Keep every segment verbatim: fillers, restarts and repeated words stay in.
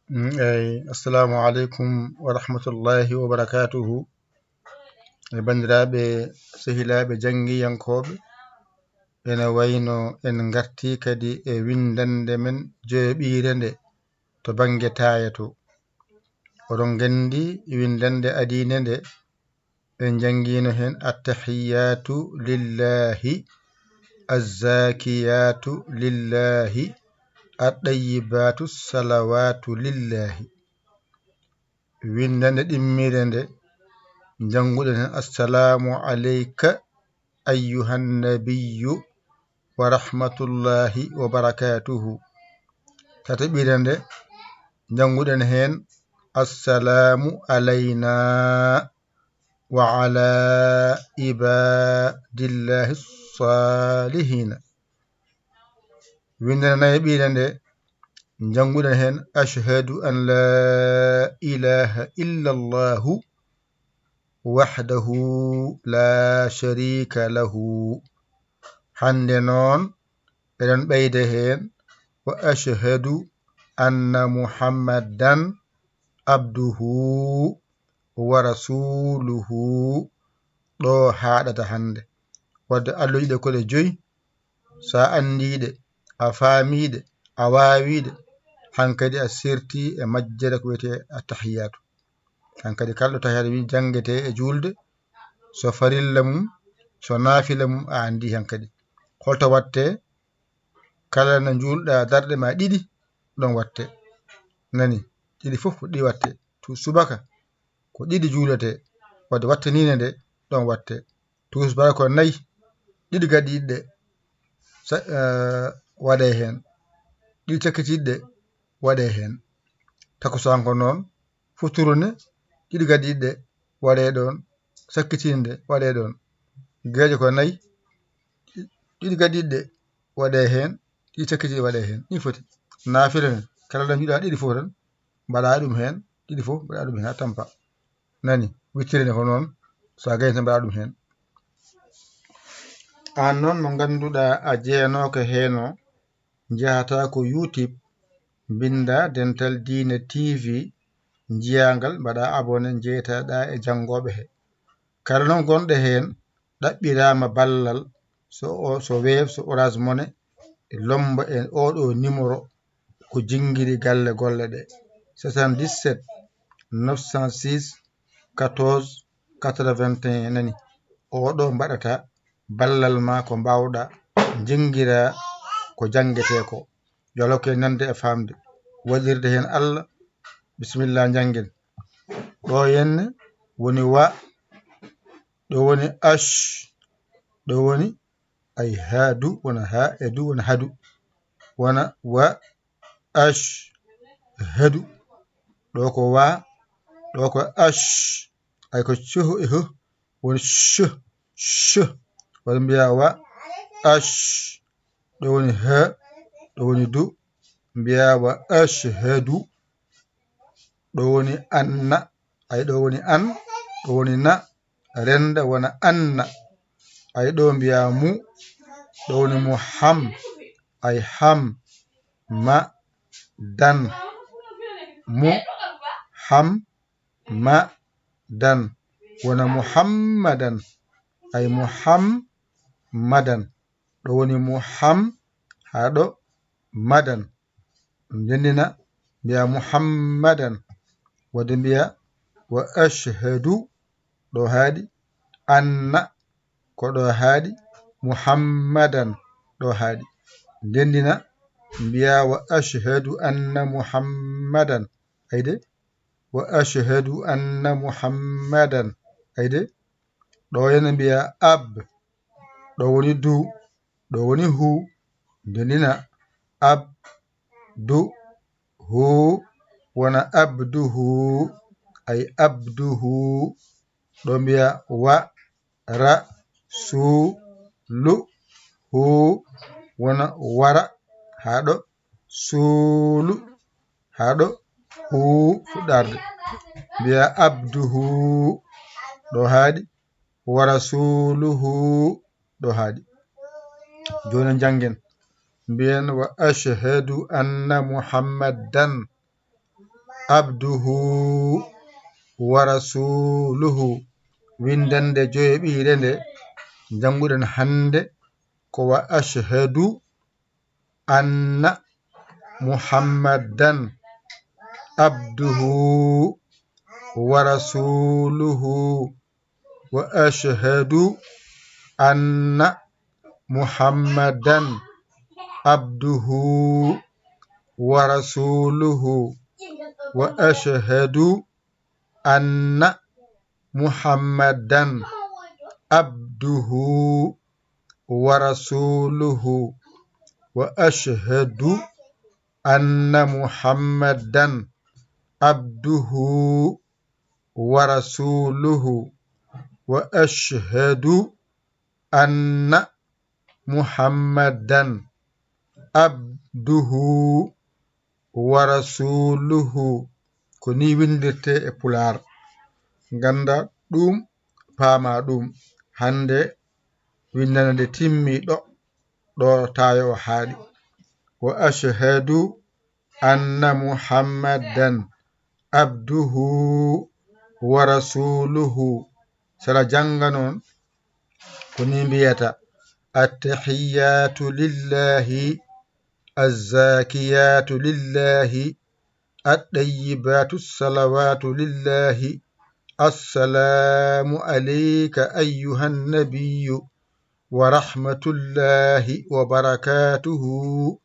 Mm, eyi, assalamu aleykum wa rahmatullahi wa barakatuhu. E banndiraaɓe, sehilaaɓe janngiyankooɓe, ene wayno en ngartii kadi e winndannde men joyaɓiire nde to bannge taaya to. Oɗon nganndi winndannde adiinde nde, en njanngiino heen: "Attahiyatu lillahi, azzakiyatu lillahi, aɗɗayyibatu salawatu lillahi." Winndannde ɗimmiire nde, njannguɗen heen: "Assalamu aleyka ayyuhan nabiyyu wa rahmatullahi wa barakatuhu." Tataɓiire nde, njannguɗen heen: "Assalamu alayna wa ala ibadillahi salihina." Winndannde nayaɓiire nde, njannguɗen heen: "Ashhadu an la ilaha illa Allahu wahdahu la sharika lahu." Hannde noon, eɗen ɓeyda heen: "Wa ashhadu anna Muhammadan abduhu wa rasuluhu." Ɗo haaɗata hannde. Wadde alluuji ɗe ko ɗe joyi, so a anndii ɗe, a faamii ɗe, a waawii ɗe, hankadi a sertii e majjere ko wiyetee attahiyaatu. Hankadi kala ɗo tahiyaatu wi janngetee e juulde, so farilla mum, so naafila mum, a anndii hankadi. Holto wattee? Kala no njuulɗa darɗe ma ɗiɗi, ɗon wattee. Nani? Ɗiɗi fof ko ɗi wattee. Tu subaka ko ɗiɗi juuletee. Wadde wattaniinde nde, ɗon wattee. Tuusbaar ko nayi, ɗiɗi gadiiɗe ɗe, sa-, eh, waɗee heen. Ɗiɗi cakkitiiɗe ɗe, waɗee heen. Takkusaan ko noon, futuro ne, ɗiɗi gadiiɗe ɗe, waɗee ɗoon. Sakkitiinde, waɗee ɗoon. Geeƴo ko nayi, ɗiɗi gadiiɗe ɗe, waɗee heen. Ɗiɗi cakkitiiɗe, waɗee heen. Ɗi foti. Naafila ne, kala ɗo mbiɗa ɗiɗi fof tan, mbaɗa ɗum heen, ɗiɗi fof mbaɗa ɗum heen haa tampa. Nani, wittiri ne ko noon, so a gayni tan mbaɗa ɗum heen. Aan noon mo ngannduɗaa a jeenooka heen o, njahataa ko YouTube, mbinnda Dental Diine T V, njiyaa ngal, mbaɗa abonné, njeytaɗaa e janngooɓe he. Kala noon gonɗo heen, ɗaɓɓiraama ballal, so o, so Wave, so Orange Money, lommba e oɗo numéro ko jinngiri galle golle ɗe, soixante-dix-sept, neuf cent six, quatorze, quatre-vingt-un. Nani, oɗo mbaɗata ballal ma ko mbaawɗa, njinngira ko janngetee ko. Yo Allah ko en nande e faamde, waɗirde heen Allah. Bisimilla, njanngen. Ɗo henne woni wa, ɗo woni ash, ɗo woni ay haadu, wona ha e du, wona hadu, wona wa ash hadu. Ɗo ko wa, ɗo ko ash, ay ko coho e ho, woni sh, sh. Wala mbiya wa ash, ɗo woni ha, ɗo woni du, mbiya wa ashhadu. Ɗo woni anna, ay ɗo woni an, ɗo woni na, renda wona anna. Ay ɗo mbiya mu, ɗo woni mu ham, ay ham, ma, dan, mu, ham, ma, dan, wona muhammadan, ay muhammadan. Ɗo woni muham, haa ɗo madan. Ndenndina, mbiya muhammadan. Wadde mbiya wa ashhadu, ɗo haaɗi, anna, ko ɗo haaɗi, muhammadan, ɗo haaɗi. Ndenndina, mbiya wa ashhadu anna muhammadan. Ayde, wa ashhadu anna muhammadan. Ayde, ɗo henne mbiya ab, ɗo woni du, ɗo woni hu. Ndenndina, ab, du, hu, wona abduhu, ay abduhu. Ɗo mbiya wa, ra, su, lu, hu, wona wara, haa ɗo, suulu, haa ɗo, hu, fuɗɗarde. Mbiya abduhu, ɗo haaɗi, wa rasuluhu, ɗo haaɗi. Jooni njanngen. Mbiyen wa ashhadu anna muhammadan. abduhu wa rasuluhu. Winndannde joyoɓiire nde njannguɗen hannde ko wa ashhadu anna Muhammadan abduhu wa rasuluhu. Wa ashhadu anna Muhammadan abduhu wa rasuluhu. Wa ashhadu anna Muhammadan abduhu wa rasuluhu. Wa ashhadu anna Muhammadan abduhu wa rasuluhu. Wa ashhadu anna Muhammadan abduhu wa rasuluhu. Ko ni winndirtee e Pulaar. Ngannda ɗum, paama ɗum. Hannde winndannde timmi ɗo, ɗo taayoowo haaɗi. Wa ashhadu anna Muhammadan abduhu wa rasuluhu. Sara jannga noon, ko ni mbiyata: Attahiyatu lillahi, azzakiyatu lillahi, attayyibatu salawatu lillahi. Assalamu alayka ayyuhan nabiyyu wa rahmatullahi wa barakatuhu.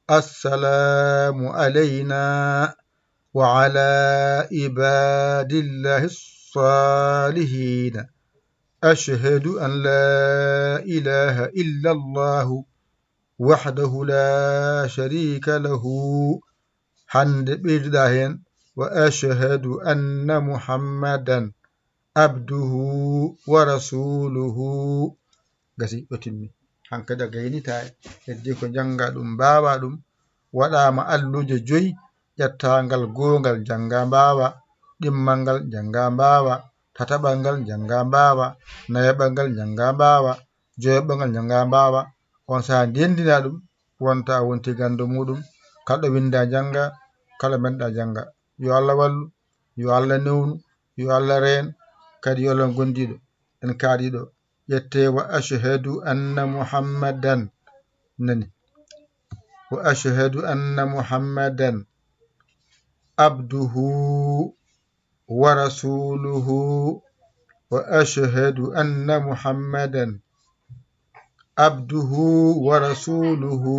Assalamu alayna wa ala ibadillahi salihin. Ashhadu an la ilaha illa Allahu wahdahu la sharika lahu. Hannde ɓeyduɗa heen: Wa ashhadu anna Muhammadan abduhu wa rasuluhu. Gasi, o timmi. Hankadi a gaynita, heddi ko njannga ɗum, mbaawa ɗum. Waɗaama alluuje joyi, ƴettangal goongal njannga mbaawa, ɗimmangal njannga mbaawa, tataɓangal njannga mbaawa, nayaɓangal njannga mbaawa, joyaɓangal njannga mbaawa. On saha ndenndina ɗum, wonta a wonti ganndo muɗum. Kala ɗo winnda jannga, kala menɗa jannga. Yo Allah wallu, yo Allah newnu, yo Allah reen, kadi yo Allah gondiɗo. En kaaɗi ɗo. Ƴette: Wa ashhadu anna Muhammadan. Nani? Wa ashhadu anna Muhammadan abduhu wa rasuluhu. Wa ashhadu anna Muhammadan abduhu wa rasuluhu.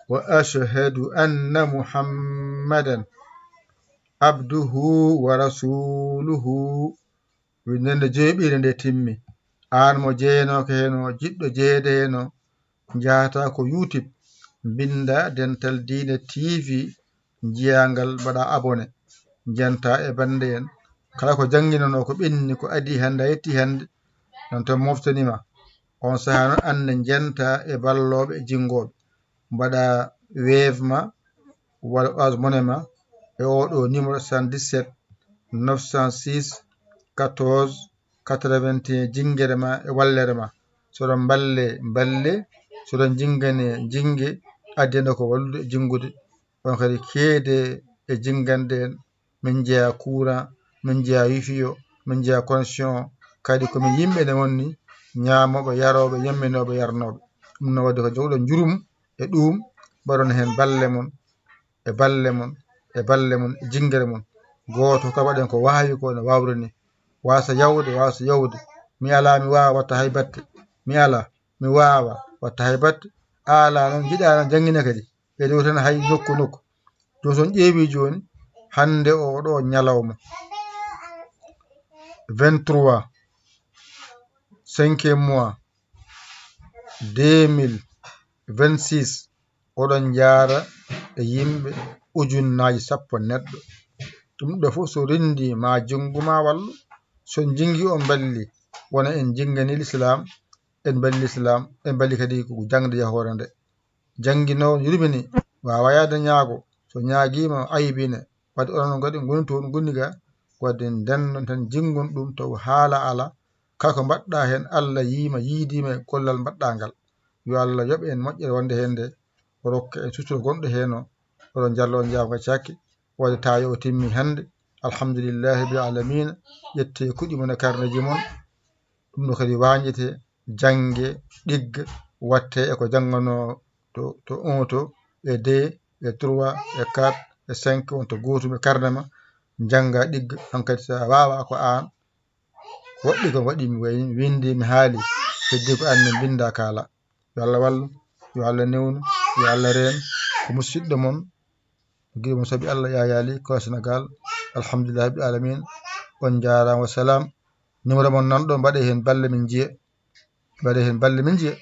Wa ashhadu anna Muhammadan abduhu wa rasuluhu. Winndannde joyɓiire nde timmi. Aan mo jeyanooka heen o, jiɗɗo jeyeede heen o, njahata ko YouTube, mbinnda Dental Diine T V, njiyaa ngal, mbaɗa abonné, njenta e bannde en. Kala ko jannginanoo, ko ɓenni, ko adii hannde, a yetti hannde, noon tan moftanii ma. On sahaa noon, aan ne njenta e ballooɓe e jinngooɓe. Mbaɗa Wave ma, walla Orange Money ma, e oo ɗoo numéro: soixante-dix-sept neuf cent six quatorze quatre-vingt-un. Jinngere ma e wallere ma. So ɗon mballe, mballe. So ɗon jinngane, jinnge. Addi en ko wallude e jinngude. On kadi keede e jinngande en. Min njeyaa courant, min njeyaa wifi o, min njeyaa connexion o. Kadi ko min yimɓe ne wonni, ñaamooɓe, yarooɓe, yamminooɓe, yarnooɓe. Ɗum no waɗde ko jogɗon njurum e ɗum, mbaɗon heen balle mon, e balle mon, e balle mon, e jinngere mon. Gooto kala waɗen ko waawi ko no waawri ni. Waasa yawde, waasa yawde. Mi alaa, mi waawaa, watta hay batte. Mi alaa, mi waawaa, watta hay batte. A alaa noon, njiɗaa noon, janngina kadi. E dow tan hay nokku nokku. Ɗum so on ƴeewi jooni, hannde o ɗo ñalawma vingt-trois, cinquième mois, deux mille vingt-six, oɗon njaara e yimɓe ujunnaaji sappo neɗɗo. Ɗum ɗo fof so rinndi ma jinngu ma wallu, so jinngi on mballi, wona en jinngani Lislaam, en mballi Lislaam, en mballi kadi ko jaŋde yahoore nde. Jannginoowo yurmini, waawaa yahde ñaago. So ñaagiima, o aybine. Wadde onon kadi ngoni toon, ngoni ga, wadde ndennon tan, jinngon ɗum taw haala alaa. Kala ko mbaɗɗaa heen, Allah yiima, yiidiima e gollal mbaɗɗaa ngal. Yo Allah yoɓ en moƴƴere wonde heen nde, o rokka en sutoro gonɗo heen o, oɗon njalla on njaafnga cakke. Waɗde tawa o timmi hannde, alhamdulillahi rabbil alamina. Ƴette kuɗi mon e karneji mon, ɗum ɗo kadi wañete, jannge, ɗigga, watte e ko janngano to, to un to, e deux, e trois, e quatre, e cinq, on to gootum e karne ma, jannga, ɗigga. Hankadi sa wawa ko an, woɗɗi ko waɗi mi wayi, windi mi haali, heddi ko an min binda kala. Yo Allah wallu, yo Allah newnu, yo Allah reen, ko musidɗo mon, giɗo mon sabi Allah yayali ko Sénégal. Alhamdulillah rabbil alamin. On jaaraama, wa salam. Numéro mon nan ɗo, mbaɗe heen balle min njiya. Mbaɗe heen balle min njiya.